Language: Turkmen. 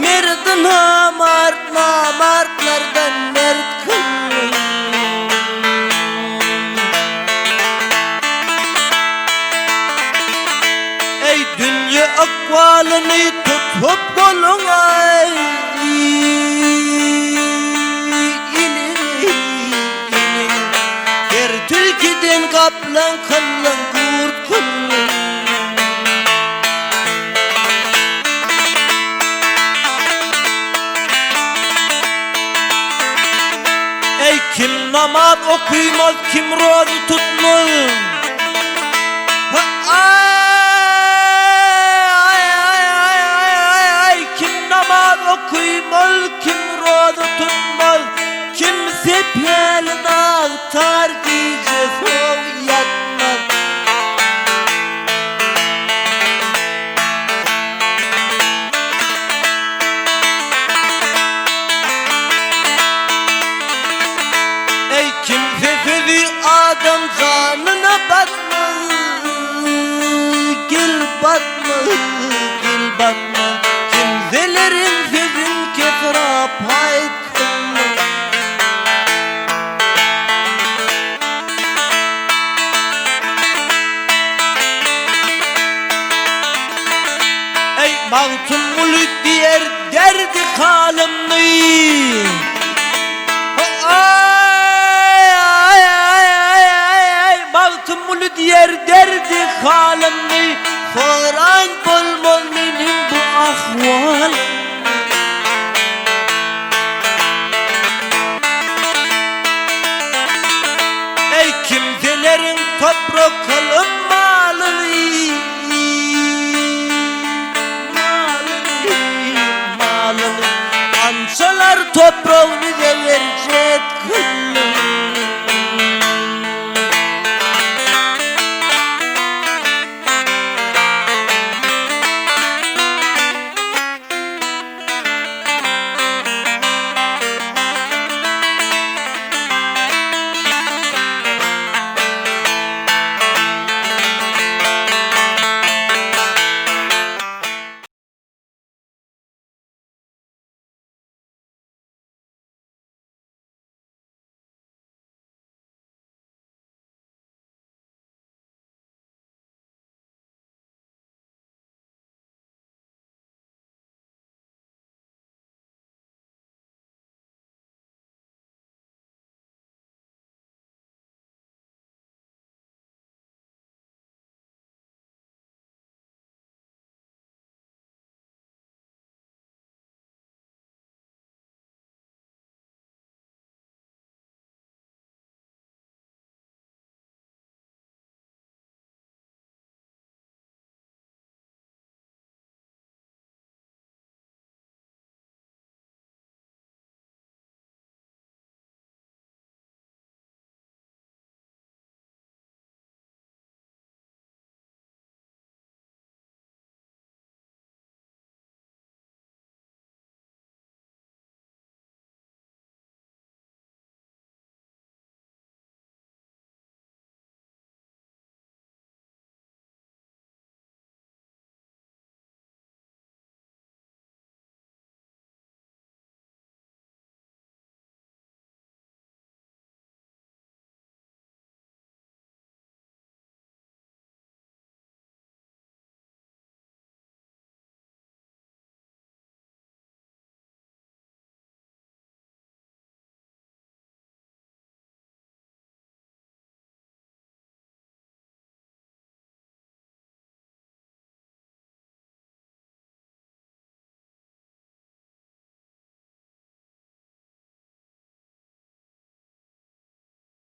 Merdi namart namartlardan mert kyldyň. Eý dünýe ykbalyny tutup goluňa Iliňi, iliňi Her tilkiden gaplaň kyldyň, gurt kyldyň. Eý kim namaz okymaz, kim rozy tutmaz. Aý kim namaz okymaz, kim rozy tutmaz, Kimse pälin agtar gije soň ýatmaz. Eý kimse sözi adam janyna batmaz, Gel batmaz, gel batmaz, Kimseleriň sözün kesra paý Eý, Magtymguly diýer derdi halymny. Aý, Magtymguly diýer derdi halymny. Soran bolmaz meniň bu ahwalymny.